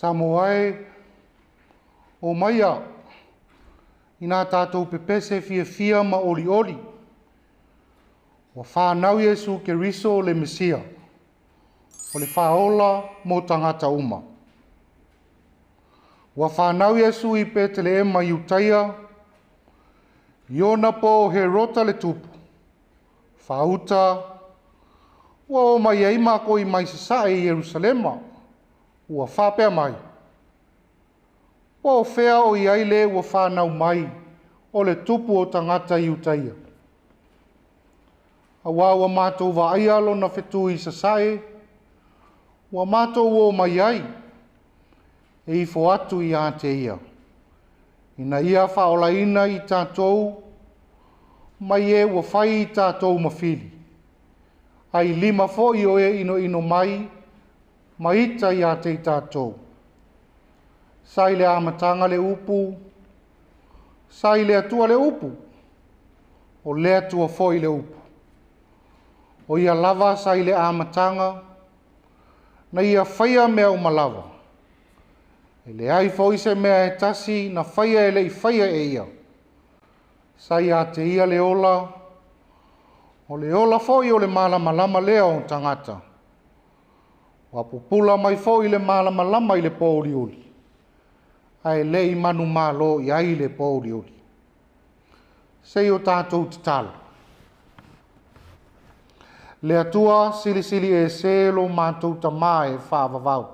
Samoa e, omaia ina tatou pepese fiafia ma olioli, ua fanau Iesu Keriso le Mesia, o le Faaola mo tagata uma. Ua fanau Iesu i Peteleema i Iutaia, i ona po o Herota le tupu, faauta ua o mai ai makoi mai sasae i Ierusalema, ua faapea mai, po o fea o i ai le ua fanau mai o le tupu o tagata Iutaia? Auā ua matou vaaia lona fetu i sasae, ua matou o mai ai, e ifo atu ia te ia, ina ia faaolaina i tatou mai e ua fai i tatou ma fili, ai lima foi o e inoino mai ma ita ia te i tatou. Sa i le amataga le upu, sa i le Atua le upu, o le Atua foi le upu. O ia lava sa i le amataga, na ia faia mea uma lava. E leai foi se mea e tasi na faia e le i faia e ia. Sa ia te ia le ola, o le ola foi o le malamalama lea o tagata. Ua pupula mai foi le malamalama i le pouliuli, ae le i manumalo i ai le pouliuli. Se i o tatou tatalo. Le Atua silisili ese lo matou Tamā e faavavau.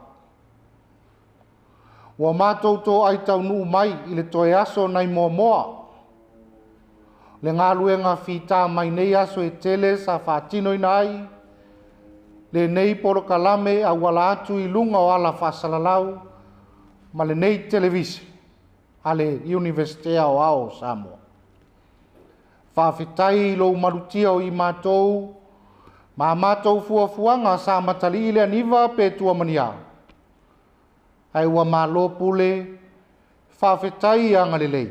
Ua matou toai taunuu mai i le toe aso nai Moamoa, le galuega fita mai nei aso e tele sa faatinoina ai lenei polokalame auala atu i luga o ala faasalalau ma lenei televise a le Iunivesite Aoao o Samoa. Faafetai i lou malutia o i matou ma a matou fuafuaga sa matalii le aniva pe tua ma ni a, ae ua malo pule, faafetai agalelei.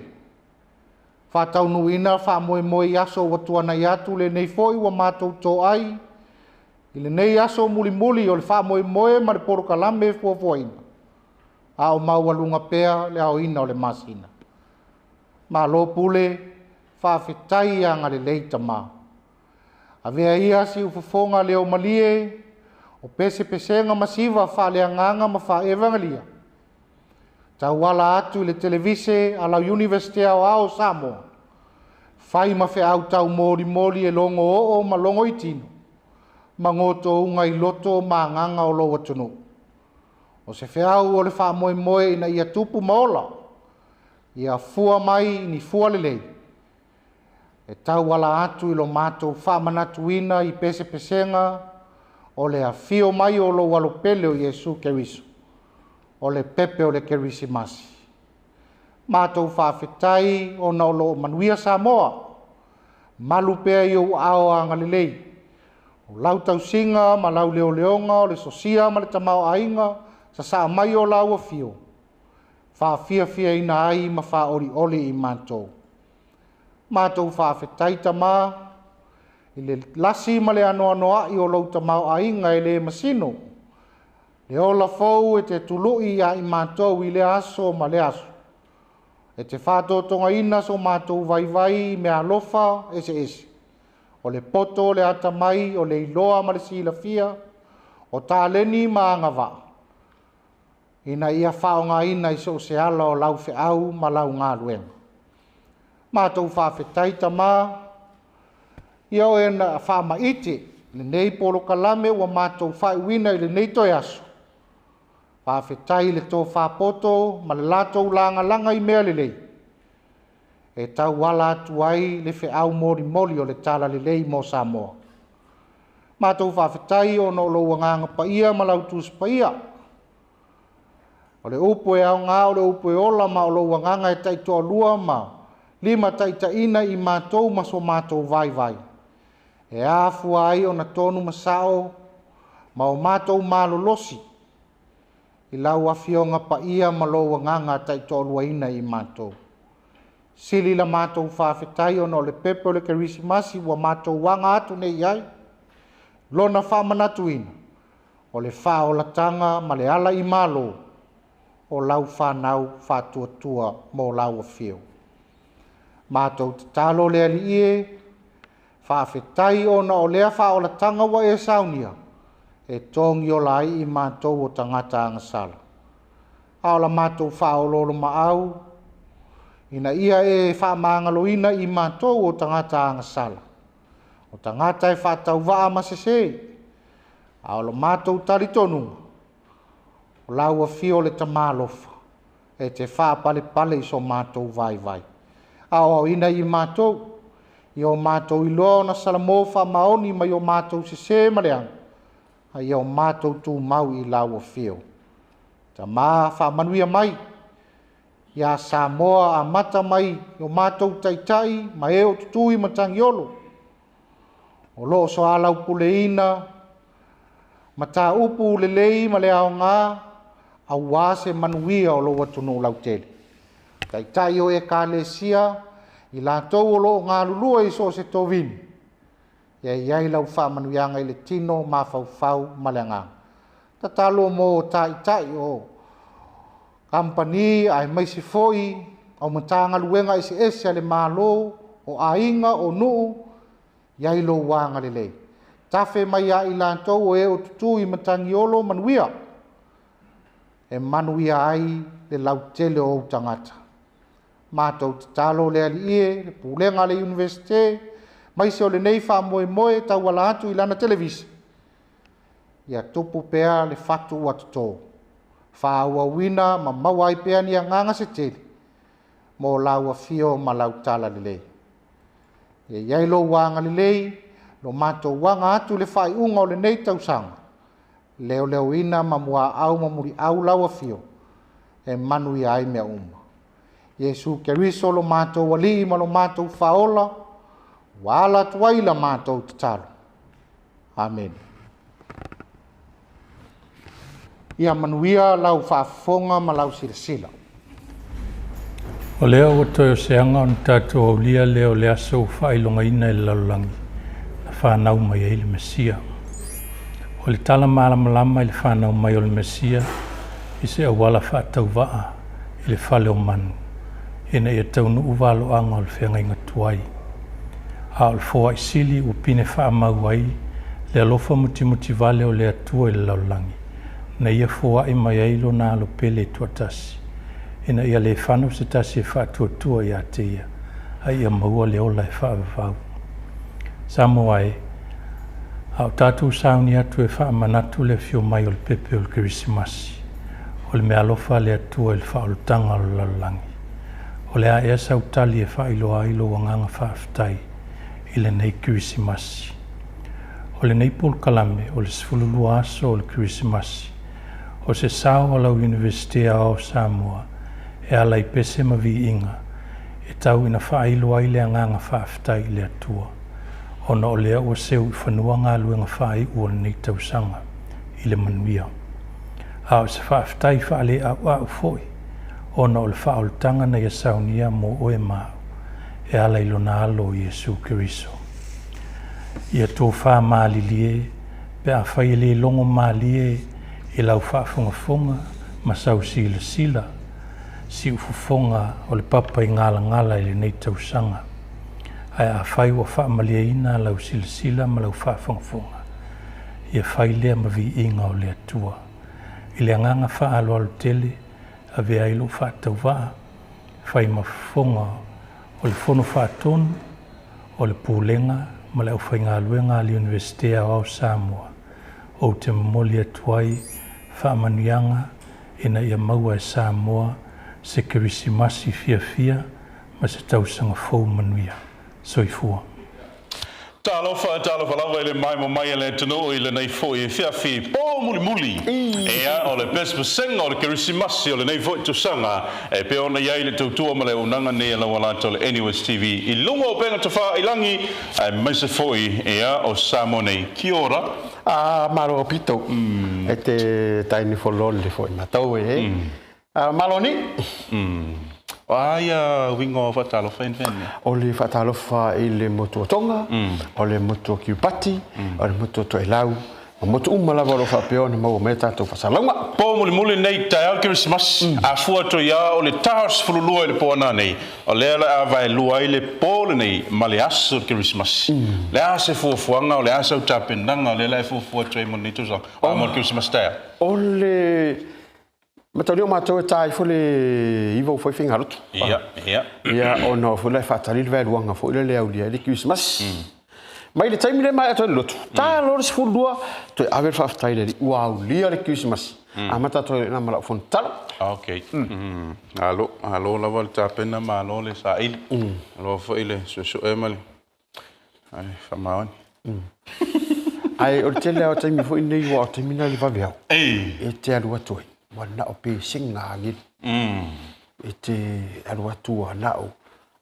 Faataunuuina faamoemoe i aso ua tuanai atu lenei foi ua matou toai i lenei aso mulimuli o le faamoemoe ma le polokalame fuafuaina, a o maualuga pea le aoina o le masina. Malo pule, faafetai agalelei Tama. Avea ia siufofoga leo malie o pesepesega masiva faaleagaga ma faaevagelia, tauala atu i le televise a lau Iunivesite Aoao o Samoa, fai ma feau taumolimoli e logo oo ma logo i tino, ma gotouga i loto ma agaga o lou atunuu. O se feau o le faamoemoe ina ia tupu ma ola, ia fua mai ni fua lelei, e tauala atu i lo matou faamanatuina i pesepesega o le afio mai o lou alopele o Iesu Keriso, o le pepe o le Kerisimasi. Matou faafetai ona o lo o manuia Samoa, malu pea i ou aao agalelei, o lau tausiga ma lau leoleoga o le sosia ma le tamaoaiga sasaa mai o lau afio, faafiafiaina ai ma faaolioli i matou. Matou faafetai Tama i le lasi ma le anoanoai o lou tamaoaiga e le masino, le ola fou e te tului ia i matou i lea aso ma lea aso, e te faatotogaina so matou vaivai i meaalofa eseese, o le poto, o le atamai, o le iloa ma le silafia, o taleni ma agavaa, ina ia faaaogaina i so o se ala o lau feau ma lau galuega. Matou faafetai Tama, ia oe na faamaite lenei polokalame ua matou faaiuina i lenei toe aso. Faafetai i le tofa poto ma le latou lagalaga i mea lelei, e tauala atu ai le feau molimoli o le talalelei mo Samoa. Matou faafetai ona o lou agaga paia ma lau Tusi Paia. O le upu e aoga, o le upu e ola, ma o lou agaga e taitoalua ma limataitaiina i matou ma so matou vaivai, e afua ai ona tonu ma sao ma o matou malolosi i lau Afioga Paia ma lou agaga taitoaluaina i matou. Sili la matou faafetai ona o le pepe o le Kerisimasi ua matou aga atu nei i ai, lona faamanatuina o le faaolataga ma le ala i malo. o lau fanau faatuatua mo lau afio. Matou tatalo le Alii e, faafetai ona o lea faaolataga ua e saunia, e togiola ai i matou o tagata agasala. A o la matou faaoloolomaau, ina ia e faamagaloina i matou o tagata agasala, o tagata e faatauvaa ma sese, a o lo matou talitonuga, o lau afio o le Tama alofa, e te faapalepale i so matou vaivai. Aoaoina i matou, ia o matou iloa ona salamo faamaoni mai o matou sesē ma leaga, a ia o matou tumau i lau afio. Tama faamanuia mai ia Samoa, amata mai i o matou taitai ma e o tutui i Matagiolo, o lo o soalaupuleina mataupu lelei ma le aoga, aua se manuia o lou atunuu lautele. Taitai o Ekalesia, i latou o lo o galulue i so o se tovini, ia i ai lau faamanuiaga i le tino, mafaufau ma le agaga. Tatalo mo taitai o kamupani aemaise foi o Matagaluega eseese a le Malo, o aiga, o nuu, i ai lou agalelei. Tafe mai ia i latou o e o tutu i Matagiolo manuia, e manuia ai le lautele o ou tagata. Matou tatalo le Alii e, le pulega a le Iunivesite, maise o lenei faamoemoe e tauala atu i lana televise, ia tupu pea le fatu ua toto, faaauauina ma maua ai pea ni agaga se tele mo lau afio ma lau talalelei. Ia i ai lou agalelei, lo matou aga atu i le faaiuga o lenei tausaga, leoleoina ma muaau ma muliau lau afio, e manuia ai mea uma. Iesu Keriso lo matou Alii ma lo matou Faaola, ua ala atu ai la matou tatalo. Amene. Ia manuia lau faafofoga ma lau silasila. O lea ua toe o se aga ona tatou aulia lea o le aso ua faailogaina e le lalolagi na fanau mai ai le Mesia. O le tala malamalama i le fanau mai o le Mesia i se auala faatauvaa i le fale o manu, ina ia taunuu valoaga o le feagaiga tuai. A o le foai sili ua pine faamau ai le alofa mutimutivale o le Atua i le lalolagi, na ia foai mai ai lona Alo pele e toatasi, ina ia le fano se tasi e faatuatua ia te ia, a ia maua le ola e faavavau. Samoa e, a o tatou sauni atu e faamanatu le afio mai o le pepe o le Kerisimasi, o le meaalofa a le Atua i le faaolataga o le lalolagi, o le a ea sau tali e faailoa ai lou agaga faafetai i lenei Kerisimasi? O lenei polokalame o le 12 aso o le Kerisimasi, o se sao a lau Iunivesite Aoao o Samoa e ala i pese ma viiga e tau ina faailo ai le agaga faafetai i le Atua, ona o lea ua seu i fanua galuega faaiu o lenei tausaga i le manuia. A o se faafetai faaleauau foi, ona o le faaolataga na ia saunia mo oe ma au, e ala i lona Alo o Iesu Keriso. Ia tofa malilie, pe afai e le logo malie i lau faafogafoga ma sau silasila, siufofoga o le papa i galagala i lenei tausaga. Ae afai ua faamalieina lau silasila ma lau faafogafoga, ia fai lea ma viiga o le Atua. I le agaga faaaloalo tele, avea ai lou faatauvaa, fai ma fofoga o le Fono Faatonu, o le Pulega ma le aufaigaluega a le Iunivesite Aoao o Samoa, ou te momoli atu ai faamanuiaga ina ia maua e Samoa se Kerisimasi fiafia ma se tausaga fou manuia. Soifua. Talofa, talofa lava i le maimoa mai a le atunuu i lenei foi afiafi po mulimuli. Ea, o le pesepesega o le Kerisimasi o lenei foi tausaga e pei ona i ai le tautua ma le auaunaga nei a lau alata o le NUS TV i luga o upega tafailaagi aemaise foi ea o Samoa nei. Kia ora. A malo pito e te taini folole foi matau e. A malo ni. O a ia uiga o faatalofa i ni? O le faatalofa i le motu o Tonga, o le motu o Kiribati, o le motu o Toelau, O motu uma lava o lo o faapea ona maua mai a tatou faasalalauga. Po mulimuli lenei taeao le Kerisimasi, a fua atu ai lava o le ta o le 12 i le po ananei, o lea o le a vaelua ai le po lenei ma le aso o le Kerisimasi. O le a se fuafuaga, o le a sau tapenaga o lea o le a e fuafua atu ai mo lenei tausaga, a mo le Kerisimasi taeao? O le mataulia o matou e ta ifo le iva ua fai faigalotu. Ia, ia. Ia, ona o foi la e faatali le vaeluaga foi lele e aulia ai le Kerisimasi. Mai le taimi lea e maea atu ai le lotu, ta loa le 12, toe ave le faafetai i le Alii, ua aulia le Kerisimasi. Amata atu ai loa i ina ma lau fonotatalo. Ok. Malo, malo lava le tapena, malo le saili. Malo foi le suesue ma le Ai, faamaoni. Ae o le tele lava o taimi foi nei aua o taimi na i le vaveao, e te alu atu ai, ua na o pesega agelu. E te alu atu ua na o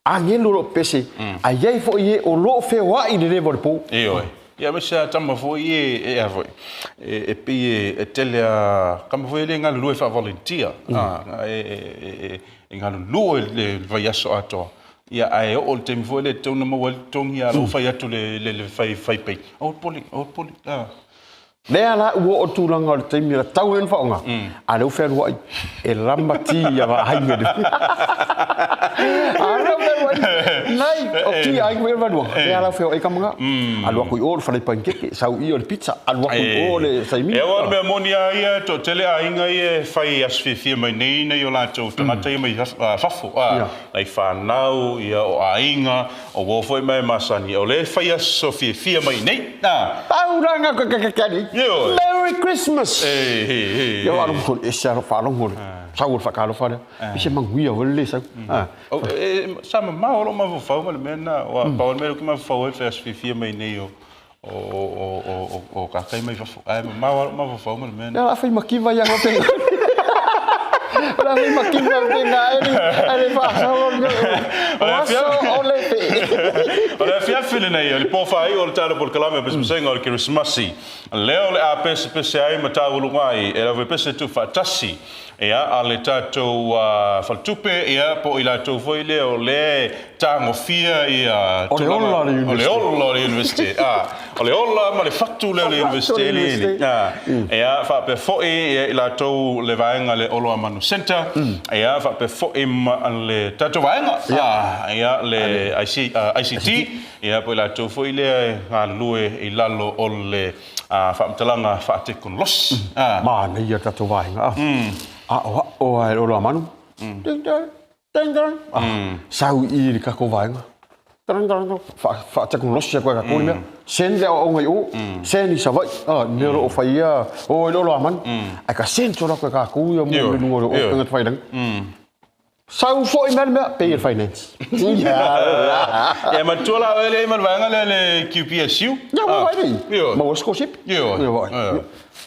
agelu o lo o pese, ae i ai foi e o lo o feoai i le leva o le po. Ioe. Ia aemaise lava tama foi e a foi, e pei e tele a tama foi e le galulue faa-volunteer, e galulue le vaiaso atoa. Ia, ae oo i le taimi foi lea e tatau ona maua ai le totogi, a o la ua fai atu le, le, le fai, fai pei, aua le popole, aua le popole, a. Lea la ua oo i le tulaga o le taimi e tatau ai ona faaaoga, a o lea ua fealuai, e lama ti ia vaaiga i le A o lea ua fealuai, nai, o ti a aiga foi e valuaga, lea la ua feoai tama na. Alu atu i o i le fale panikeke, sau i o i le pizza, alu atu i o i le saimini. Aua o le mea moni lava ia, e toatele aiga ia e fai aso fiafia mai nei nai o latou tagata ia mai fafo, a. Nai fanau, ia, o aiga, o uo foi ma e masani, o lea e fai aso fiafia mai nei. A. Tauranga koe kakakani. Ioe. Merry Christmas. E, he, he, Ia faalogo e ese lava faalogo le sau o le faatalofa lea. E se manuia foi le le sau. A. O, e, sa mamao lou mafaufau ma le mea lena, aua pau le mea lea ou te mafaufau ai le fai aso fiafia mai nei o, o kakai mai fafo. Ae mamao lava lou mafaufau ma le mea lena. O le a fai mativa ia pe. O le a fai mativa pe na e le faasolo le o aso o le pe. O le afiafi lenei, o le po faaiu o le tala polokalame o Pesepesega o le Kerisimasi. Lea o le a pesepese ai ma tauluga ai e lavepese tuufaatasi ia, a le tatou faletupe, ia, po o i latou foi lea o lea e tagofia ia O le ola o le O le ola o le Iunivesite. A, o le ola ma le fatu lea o le Iunivesite e le A, ia, faapea foi ia i latou le vaega le Oloamanu Centre, ia, faapea foi ma le tatou vaega, a, ia, le ICT, ia, po o i latou foi lea e galulue i lalo o le faamatalaga faatekonolosi. Manaia le tatou vaega, a aoao lava e le Oloamanu. Ding dong, ding dong. Sau i i le tatou vaega. Faatekonolosi atu e tatou le mea. Send le aoaoga i o, send i Savaii, i mea o lo o fai ia, o i le Oloamanu. Ae ka send solo atu e tatou ia mea i luga o le upega tafailagi. Sau foi mai le mea, pay e le finance. Ia matua la oe lea ma le vaega lea le QPSU. Ia ua vaai nei. Maua scholarship. Ioe. Ia vaai.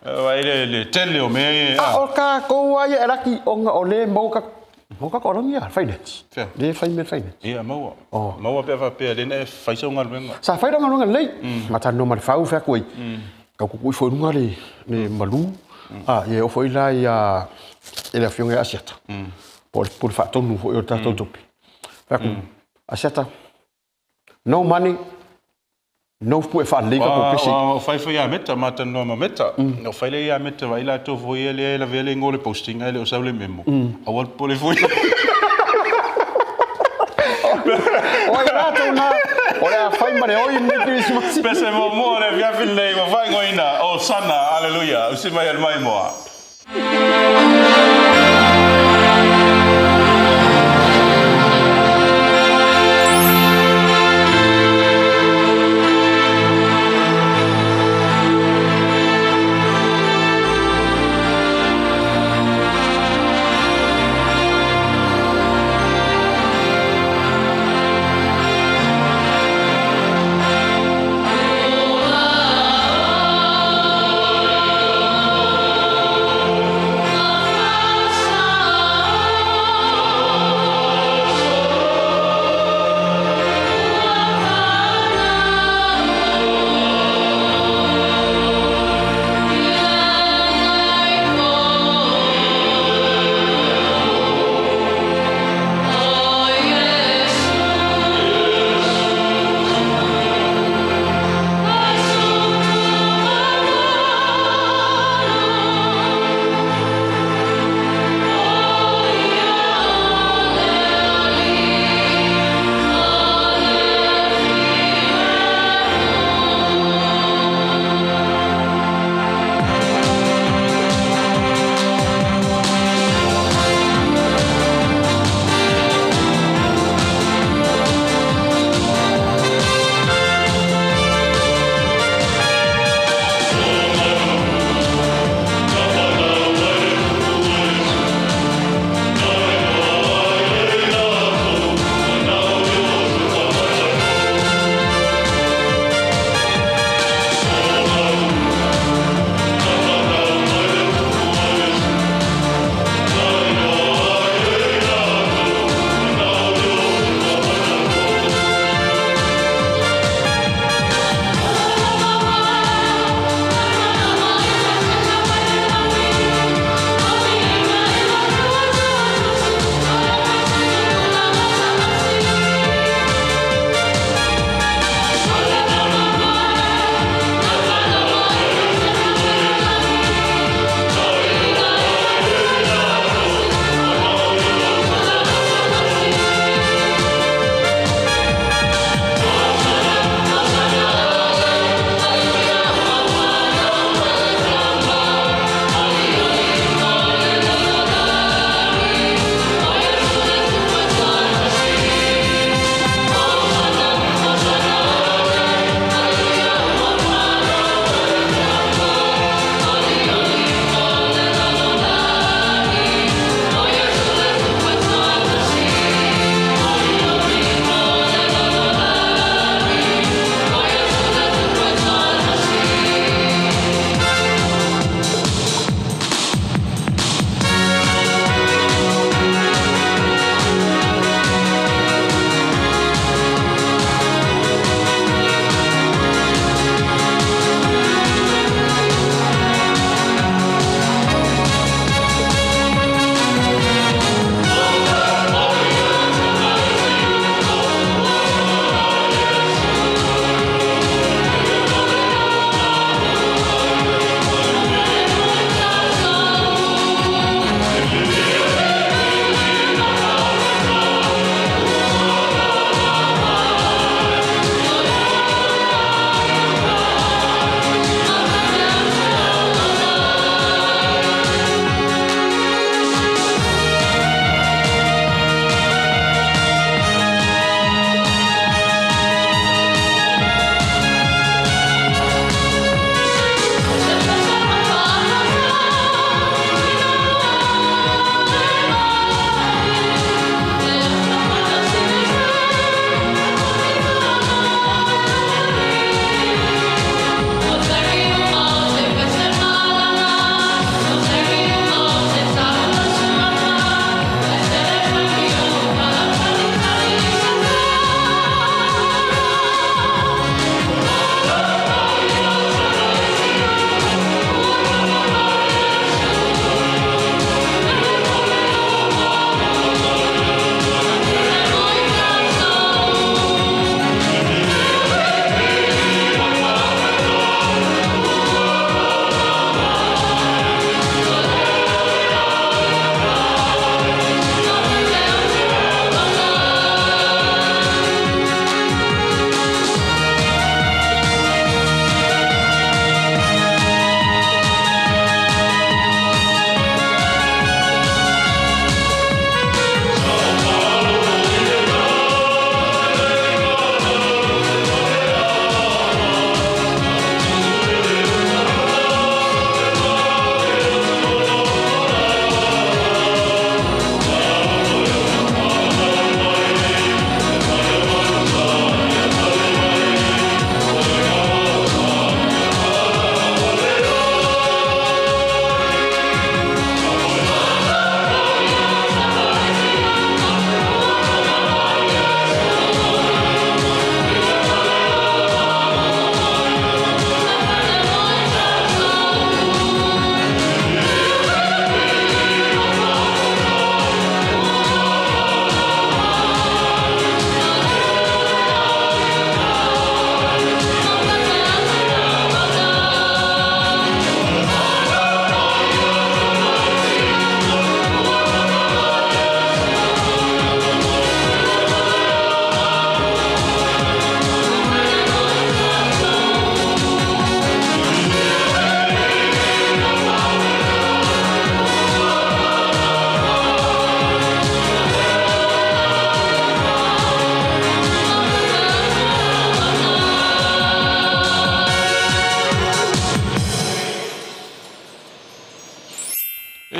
Vaai le tele o mea ia. A o tatou lava ia e laki ona o lea e maua tatou maua tatou alauni ia, finance. Fea? Lea e fai mea finance. Ia maua. Maua pe a faapea lea na e fai sau galuega. Sa fai lau galuega lelei. Ma talanoa ma le Fau fai atu ai. Tau kukui foi i luga le malu. Ia e oo foi la ia i le afioga ia Asiata. Po o le Pule Faatonu foi o le tatou tupe. Fai atu, Asiata, no money, no pue faalelei tatou pese. O fai foi ia Meta, ma talanoa ma Meta. O fai lea ia Meta vaai latou foi ia lea e lavea le igoa o le posting ae le o sau le memo. Aua le popole foi. O ai latou na, o le a fai ma le oi lenei Kerisimasi. Pese muamua o le afiafi lenei ua faaigoaina, Hosana, Aleluia, usi mai e le maimoa.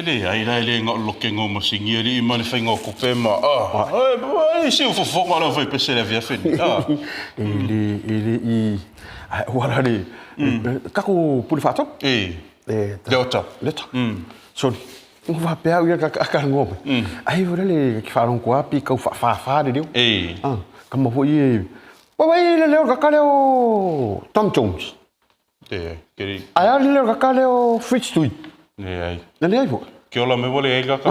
leai la e le na o le lokega o masini alii ma le faiga o tupe ma a e isi o fofoga o le aufaipese i le afiafi lenei a. E le e le i ae ua la le tatou pule faatonu. E. Leota. Leota. Soli. Ua faapea au ia ka talanoa mai. Ai foi lele ke faalogo atu lava pei tau faafafa le leo. E. Tama foi e Ua i le leo kaka lea o Tom Jones. Leai. Ke... Ae a le leo kaka lea o Fritz Tui. Leai. Na leai foi. Ke ola mai ua leai kaka.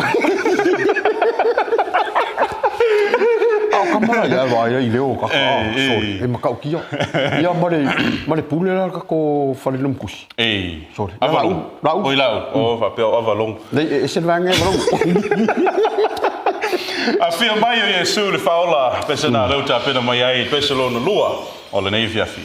A o kama la ia vaai i leo o kaka. Sorry. E matautia. Ia ma le ma le pule la kako fale le mukusi. E. Sorry. Avalon. Lau. Oi lau. O faapea o Avalon. Nei, e ese le vaega e Avalon. Afio mai o Iesu le Faaola, pese na leu tapena mai ai pese lona lua o lenei afiafi.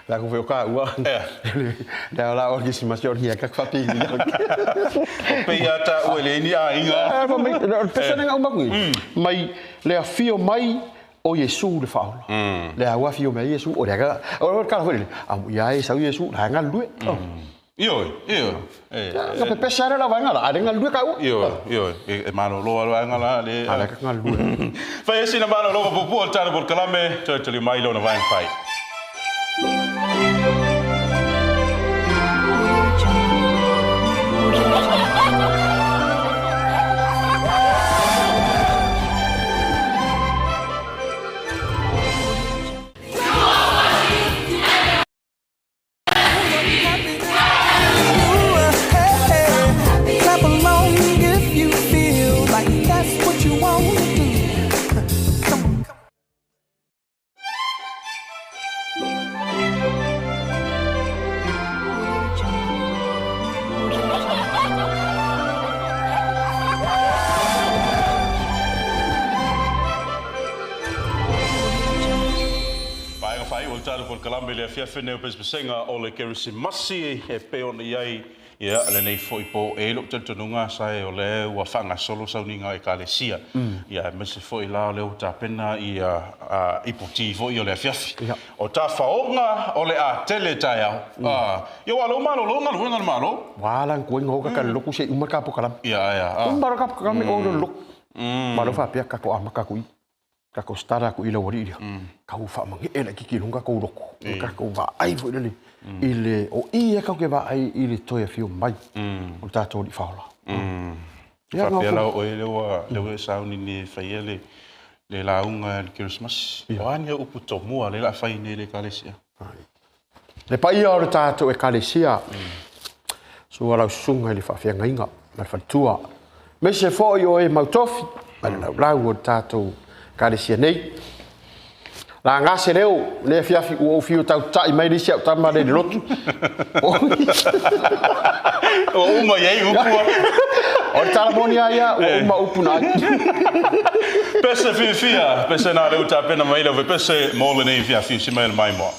La ku feo ka ua. Le la o ki sima sio ni ka fa pi ni. Pe ia ta ua le ni a inga. Fa mai le pesa nga uma ku. Mai le afio mai o Iesu le faola. Le a afio mai Iesu o le ka o ka foi le. A ia e sau Iesu la nga lue. Ioe, ioe. Ka pepesa le la vaega la, a le galue ka ua. Ioe, ioe. E malolo a le vaega la, le... A le ka galue. Fai e sina malologa puupuu o le tatou polokalame, toe tali mai lona vaega fai. Vaega faaiu o le tatou polokalame i le afiafi nei o Pesepesega o le Kerisimasi e pei ona i ai ia lenei foi po e lou talitonuga sa e o lea ua faagasolo sauniga a Ekalesia ia aemaise foi la o lea ua tapena ia iputi foi o le afiafi. O tafaoga o le a tele taeao ia ua lou malolo galuega a le Malo. Ua la nkuai ngoka ka loku se uma ka polokalame. Ia ae a. Uma ka polokalame o le loku. Malo faapea ka ko amaka kui. Tatou start atu i le aualii lea, tau faamagee laitiiti i luga tatou loto, ma tatou vaai foi lele i le, o i e tatou te vaai i le toe afio mai o le tatou Alii Faaola. Ia, faapea la o oe lea ua lea ua e sauni nei e faia le le lauga i le Kerisimasi. O a ni au upu tomua lea o le a fai nei i le Ekalesia? Le paia o le tatou Ekalesia, sua lau susuga i le faafeagaiga ma le faletua, aemaise foi o e mautofi ma le laulau o le tatou Ekalesia nei. Laga se leo, lenei afiafi ua ou fiu e tautatai mai le isi au tama lea i le lotu. Ua uma i ai upu. O le tala moni lava ia, ua uma upu na ai. Pese fiafia, pese na lea ua tapena mai lau pese mo lenei afiafi, si mai le maimoa.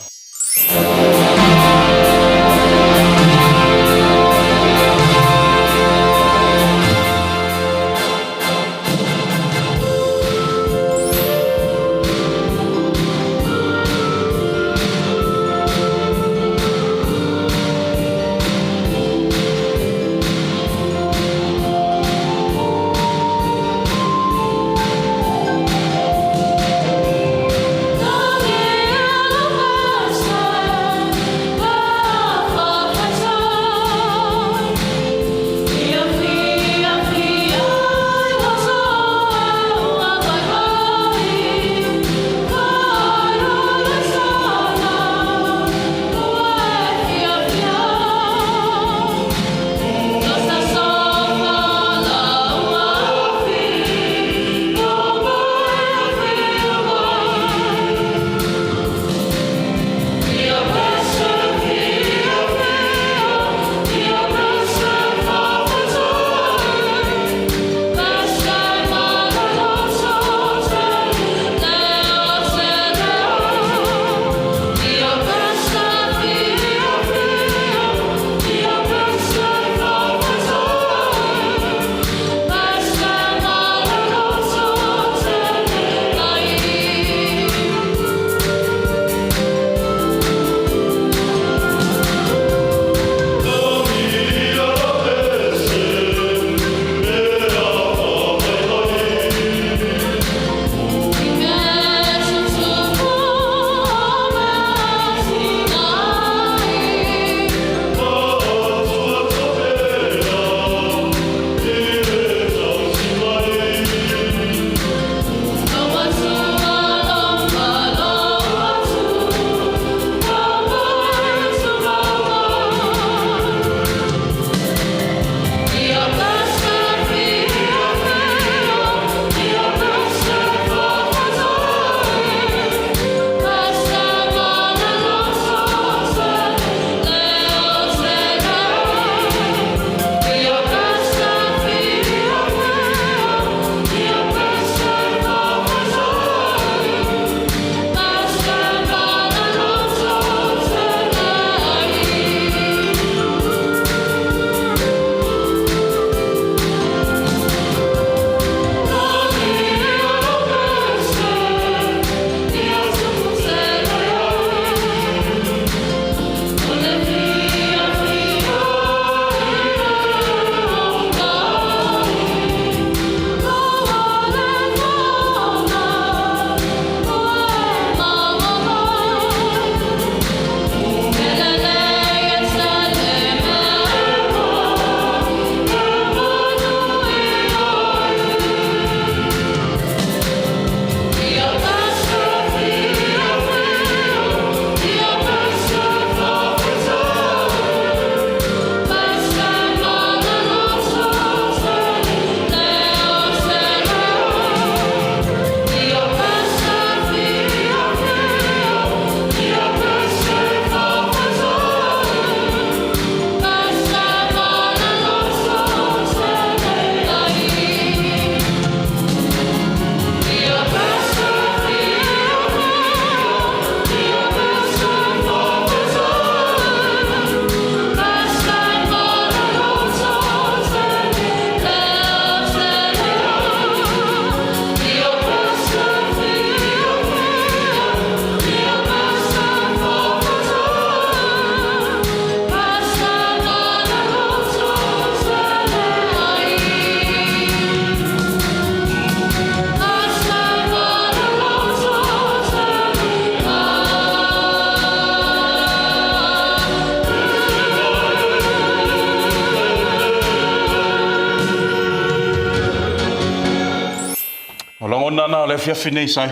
lagona na o le afiafi nei sai.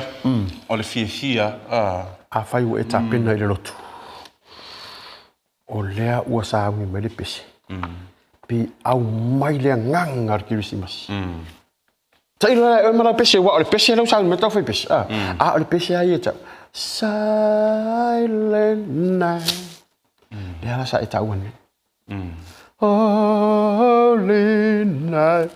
O le fiafia. Afai ua e tapena i le lotu, o lea ua sauni mai le pese, pe aumai le agaga o le Kerisimasi. Tailo la e oe ma lau pese, aua o le pese lea ua sauni mai tau fai pese. A o le pese lava ia e tau, Silent night. Lea la sa e taua nei. Holy night.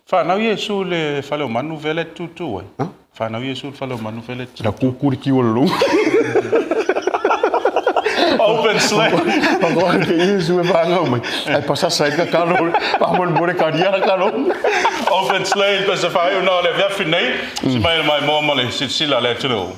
Fanau Iesu i le fale o manu vele tutu ai. Fanau Iesu i le fale o manu vele tutu. Na kuku le kiwa le Open slate. Whakawa ke Iesu e whangau mai. Ai pasasa ai ka kalo. Whamolemole ka ria kalo. Open slate pe se whaiu na o le afiafi nei. Si mai le mai moa ma le silasila a le atunuu.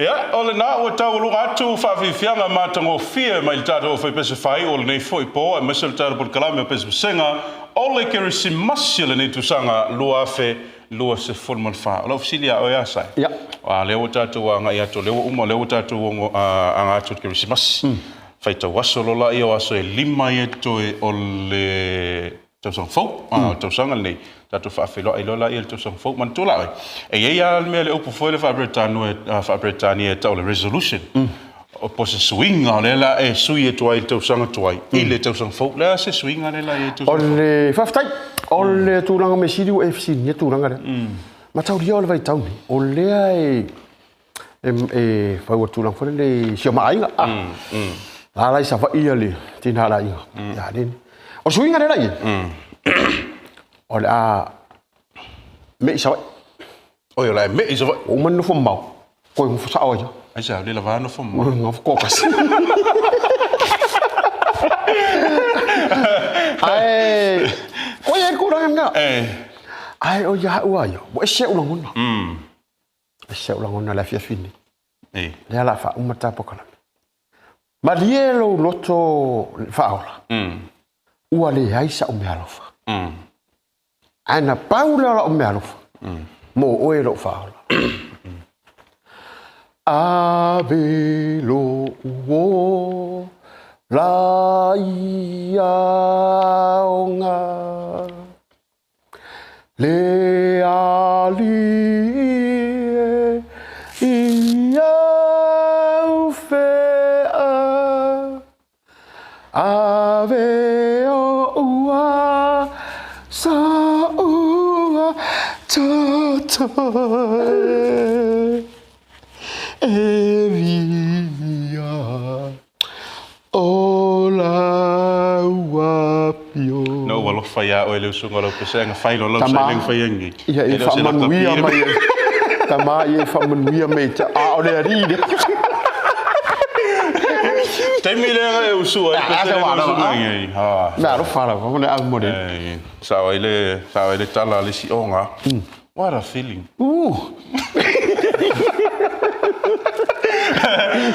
Ia, o lena ua taualuga atu faafiafiaga matagofie mai le tatou Faipese Fai o lenei foi po aemaise o le tatou polokalame o Pesepesega o le Kerisimasi o lenei tausaga 2024. O lau fesili ia oe a Sai? Ia. A lea ua tatou agai atu, o lea ua uma, o lea ua tatou aga atu i le Kerisimasi. Faitau aso loa laia o aso e lima ia totoe o le tausaga fou, a o le tausaga lenei, tatou faafeiloai loa laia i le tausaga fou. Manatua la oe, e i ai lava le mea le upu foi lea faa-Peretania e tau o le resolution, po o se suiga o lea o le a e sui atu ai i le tausaga tuai i le tausaga fou. O le a se suiga lea o le a i ai i le tausaga fou? O le faafetai, o le tulaga mea sili ua e fesiligia tulaga lea. Mataulia o le vaitau nei, o lea e e fau atu tulaga foi lele i si o ma aiga. La la i Savaii ia le tina la aiga. Ia le. O suiga le la ia. O le a me i Savaii. Oi o le a me i Savaii. Ua uma ona nofo mamao. Koe nofo sao ai. Ai sa le lava nofo mamao. Nofo kokas. Ae koe ai tulaga lena. Ae o ia au a ia, ua ese ou lagona. Ese ou lagona i le afiafi lenei. Lea o le a faauma le ta polokalame. Malie lou loto faaola, ua leai sa'u meaalofa. Ae na pau lea o la'u meaalofa mo oe lo'u faaola. Ave lo'u ola. La ia oga Le alii e i au whea Ave o ua sa ua tata e E via o lau afio. Na ou alofa iā oe le usuga o lau pesega fai loa lau Tama, saileng fai agi. ia E e le o se faamanuia lakapi mai e Tama ia e faamanuia mai te a o le alii lea. Taimi lea e usu ai Ah, pesega se le wala, usuga ah. ngai. Ha. Mea alofa lava, mo le ave mo le. Eh, Sao ai le sao ai le tala a le isi oga. What a feeling. Uh.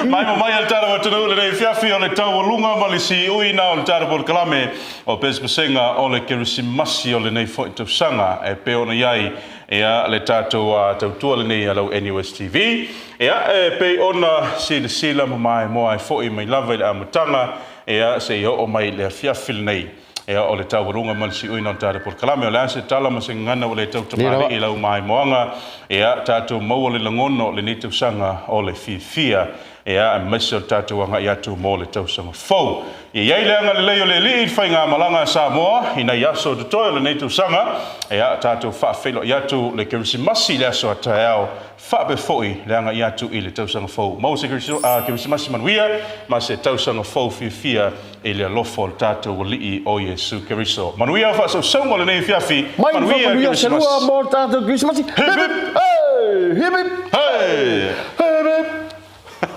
Mai ma mai a le tatou atunuu lenei afiafi o le taualuga ma le siuina o le tatou polokalame o Pesepesega o le Kerisimasi o lenei foi tausaga e pei ona i ai ia le tatou tautua lenei a lau NUS TV. Ia e pei ona silasila ma maimoa ai foi mai lava i le amataga ia seia oo mai i le afiafi lenei. Ea, o le taualuga ma le siuina o le tatou polokalame. O le a se tala ma se gagana ua le tau tamalii i lau maimoaga? Ea, tatou maua le lagona o lenei tausaga o le fiafia, ea, aemaise o le tatou agai atu mo le tausaga fou. Ia i ai le agalelei o le Alii i le faigamalaga a Samoa i nai aso totoe o lenei tausaga. Ea, tatou faafeiloai atu le Kerisimasi i le aso a taeao, faapea foi le agai atu i le tausaga fou. Maua se Kerisimasi manuia ma se tausaga fou fiafia i le alofa o le tatou Alii o Iesu Keriso. Manuia faasausauga o lenei afiafi. Mai faamanuia selua mo le tatou Kerisimasi. Hip hip! Hey! Hip hip! Hey! Hip hip!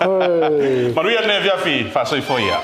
Hey! Manuia lenei afiafi. Faasoifua ia.